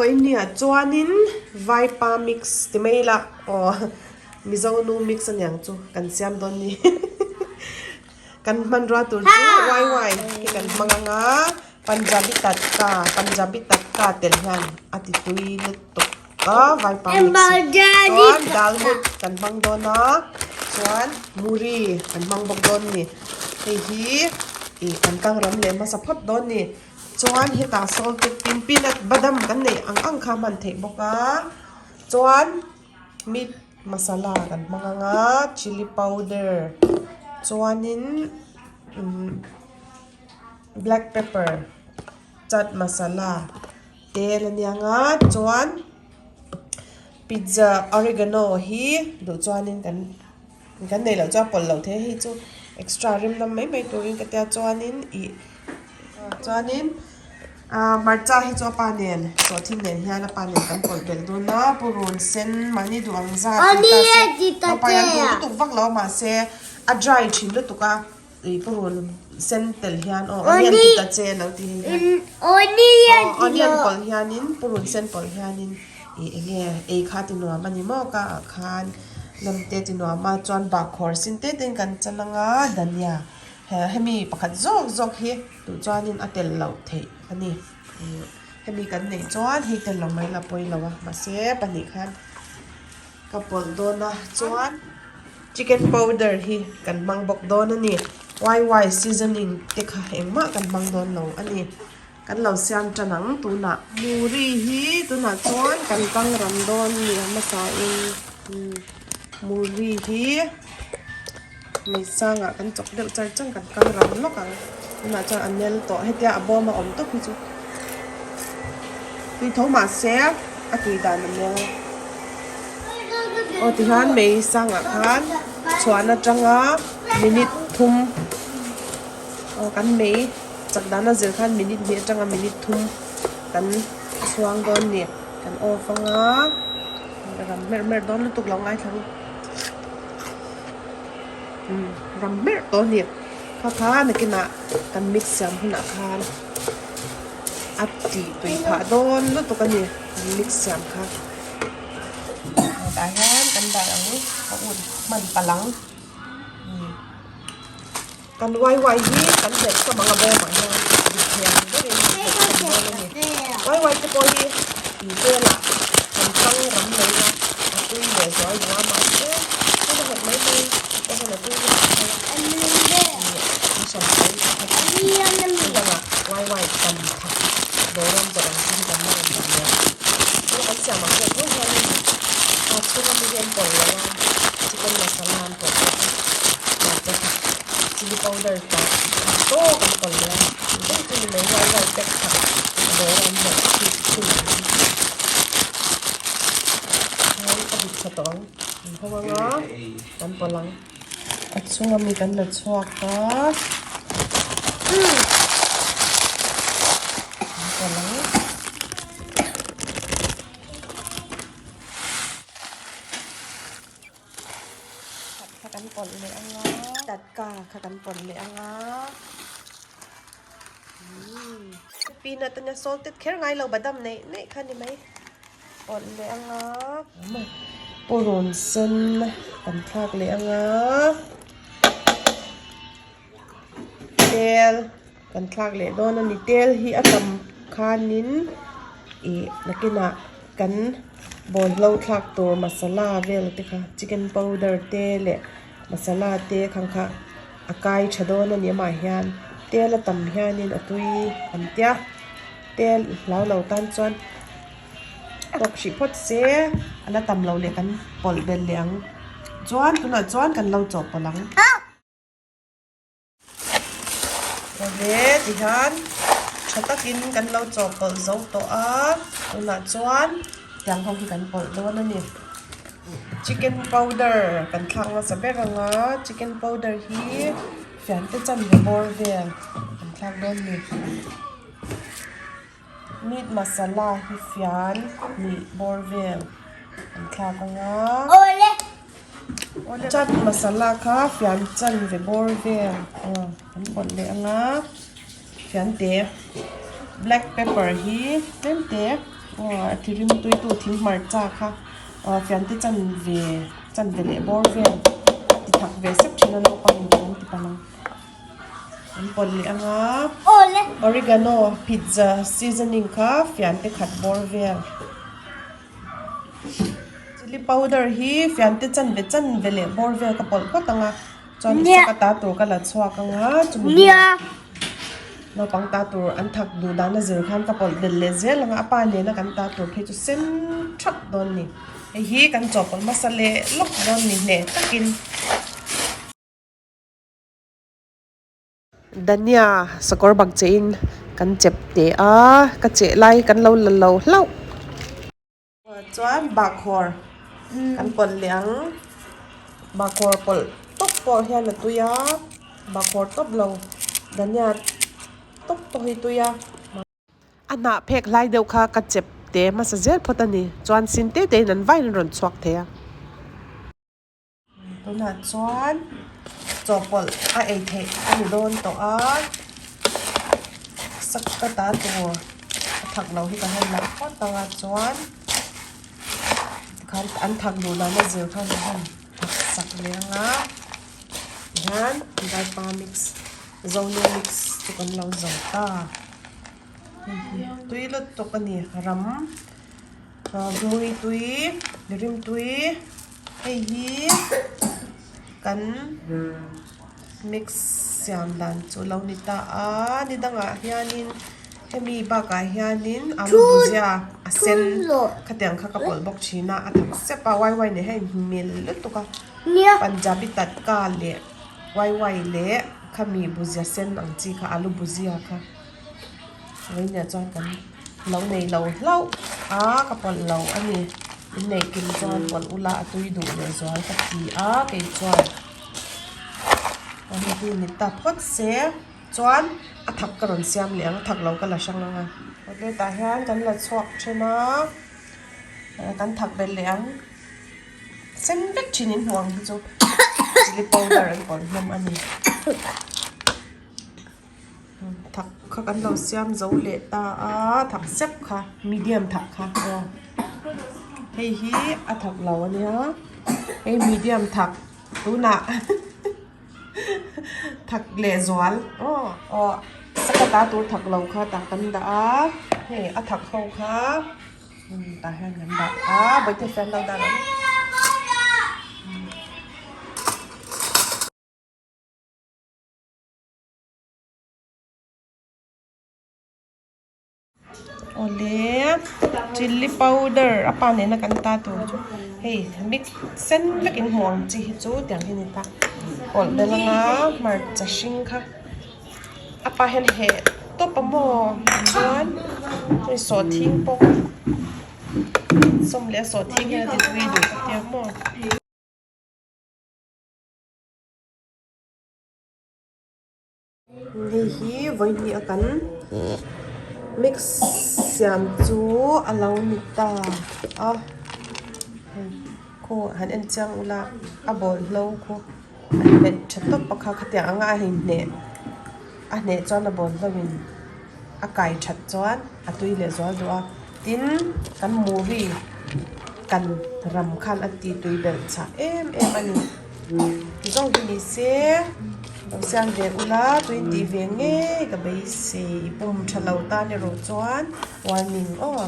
Vawiin ni ah chuanin Vaipa mix ti mai ila aw Mizo nu mix aniang chu kan siam dawn ni Kan hmanrua tur chu wai wai hi kan hmang ang a Punjabi tadka Punjabi tadka tel hian a ti tui lutuk a Vaipa mix hi chuan dalmut kan hmang dawn a chuan muri kan hmang bawk dawn ni hei hi ih kan kang ram leh hmasa phawt dawn ni. Chuan hetah salted pin peanut badam kan neih ang ang kha a hman theih bawk a chuan meat masala kan hmang ang a chilli powder chuanin umm black pepper chaat masala tel a nia ang a chuan pizza oregano hi duh chuanin kan kan neih loh chuan pawlh loh theih a hei chu extra rim lam mai mai turin ka tia chuanin ih chuanin ah hmarcha hi chu a pa nen sawhthing nen hian a pa nen kan pawlh belh dawn a purun sen mahni duh ang zat ti ta se naupang hian duh lutuk vak lo a mahse a dry thin lutuk a ih purun sen tel hian aw onion ti ta che lo ti hei hian aw onion pawlh hianin purun sen pawlh hianin ih eng nge ei kha ti nuam a ni maw ka ah khan lam te ti nuam a chuan bahkhawr sin te ten kan chan ang a dhania hemi pakhat zawk zawk hi duh chuanin a tel loh theih a ni hemi kan neih chuan hei tel lo mai la pawi lo a mahse pahnih khan ka pawlh dawn a chuan chicken powder hi kan hmang bawk dawn a ni wai wai seasoning te kha engmah kan hmang dawn lo a ni. Kan lo siam tan ang tunah. Muri hi tunah chuan kan kang ram dawn ni a hmasa in muri hi mei sangah kan chawk deuh char char kan kang ram lawk ang tunah chuan a nel tawh hetia a bawm a awm tawp hi chu tui tho mahse a tui dan a nel aw tihian mei sangah khan chhuahna atanga minute thum aw kan mei. Chak dana zir khan minute hnih atanga minute thum kan chhuang dawn ni. Kan off anga ram hmerh hmerh dawn lutuk lo ngaithla ang. Umm ram hmerh tawh a ni. Kha kha nakinah kan mix siam hunah khan a tih tui phah dawn lutuk a ni kan mix siam kha. Tah hian kan dah ang a ut hman palh ang. Kan wai wai hi kan hmet sam ang a bawm ah hian dik thei ang berin hmet sam dawn a ni. Wai wai te pawh hi in velah kan tang ram mai a, a tui leh zual duh a mahse tuna hawt mai mai te hian a tui lutuk thei a. Ih an hran mai kha chu chudangah wai wai tam thak dawr an zawrh ang chi hi kan la rawn dah leh a. Tuna kan siam ang deuh tho hianin a chhung ami hi an pawlh lo a, chicken masala an pawlh bawk a. Mahse kha chilli powder tah kha tawk an pawlh leh a engtin chu ni mai huai huai pack kha a dawr a an zawrh chhit chhun ang hi chuan a dik tha tawh ang an hawng ang a kan pawlh ang a chhunga mi kan la chhuak a kan pawlh ang. Kha kan pawlh leh ang a tadka kha kan pawlh leh ang a peanut ania salted kher ngai lo badam neih neih kha ni mai pawlh leh ang a purun sen kan thlak leh ang a tel kan thlak leh dawn a ni tel hi a tam khanin ih nakinah kan bawlhlo thlak tur masala vel te kha chicken powder te leh masala te khang kha a kai tha dawn a ni amah hian tel a tam hianin a tui an tia tel hlau lo tan chuan tawk hrih phawt se a la tam lo leh kan pawlh belh leh ang chuan tunah chuan kan lo chawhpawlh ang. Awle tihian tha takin kan lo chawhpawlh zo tawh a tunah chuan tiang ho hi kan pawlh dawn a ni chicken powder kan thlak nasa ber ang a chicken powder hi fian te chanve bawr vel kan thlak dawn a ni meat masala hi fian hnih bawr vel kan thlak ang a. Chat masala kha fian chan ve bawr vel aw kan pawlh leh ang a fian te black pepper hi tlem te Aw a ti rim tui tu thing hmarcha kha aw fiante chan ve chan ve leh bawr vel a ti thak ve sep thin a naupang in an ti palh ang an pawlh leh ang a oregano pizza seasoning kha fiante khat bawr vel chilli powder hi fiante chan ve chan ve leh bawr vel ka pawlh phawt ang a chuan isaka ta tur ka la chhuak ang a chumi hnuah naupang ta tur an thak duh dan a zir khan ka pawlh belh leh zel ang a a pa nena kan ta tur phei chu sen thap dawn a ni hei hi kan chawhpawlh hmasa leh lawk dawn a ni hneh takin. Dania sakawr bang che in kan chep teh a ka cheh lai kan lo la lo hlauh. Chuan bahkhawr kan pawlh leh ang bahkhawr pawlh tawp pawh hian a tui a bahkhawr tawp lo dania tawp pawh hi tui a a hnah phek hlai deuh kha ka chep te hmasa zel phawt a ni chuan sin te te in an vaiin an rawn chhuak thei a. Tunah chuan chawhpawlh a ei theih a ni dawn tawh a sak ka ta tur a thak lo hi ka han la phawt ang a chuan tikhan an thak duh dan a zir khan ka han thak sak leh ang a tihian vaipa mix zonu mix chu kan lo zo ta hei hi tui lutuk a ni ram hmui tui rim tui. Hei hi kan mix siam dan chu lo ni ta a ni dangah hianin hemi bakah hianin alu bhujia a sen khatiang kha ka pawlh bawk thin a a thak sep a wai wai nen hian a inhmel lutuk a punjabi tadka leh wai wai leh khami bhujia sen ang chi kha alu bhujia kha vawiinah chuan kan lo nei lo hlauh a ka pawlh lo a ni. In neih kim chuan pawlh ula a tui duh leh zual ka ti a kei chuan a hei hi ni ta phawt se chuan a thak ka rawn siam leh ang a thak lo ka la hrang ang a plate ah hian kan la chhuak then a kan thak belh leh ang sen vek thin in hmuh ang hi chu chilli powder an pawlh hlawm a ni. Thak kha kan lo siam zo leh ta a thak sep kha medium thak kha aw hei hi a thak lo a nia hei medium thak tunah thak leh zual aw aw saka ta tur thak lo kha tah kan dah a hei a thak ho kha tah hian kan dah a bawihte fan lo dah lo. Awle chilli powder a pa nena kan ta tur chu hei mix sen vekin hmuh ang chi hi chu tiang hi a ni ta pawlh belh anga hmarcha hring kha a pa hian heh tawp a maw chuan hei sawhthing pawh sawm leh a sawhthing hian a ti tui duh ka tia maw. Hei hi vawihnih a kan mix siam chu a lo ni ta a hei khaw han en chiang ula a bawlhlo khu a hmet tha tawp a kha khatiang anga a inhneh a hneh chuan a bawlhlo in a kai that chuan a tui leh zual duh a tin kan movie kan ram khan a ti tui belh chah em em a ni. Zo hi ni se lo siam ve ula tui tih ve ngei ka beisei pum tha lo tan erawh chuan warning aw.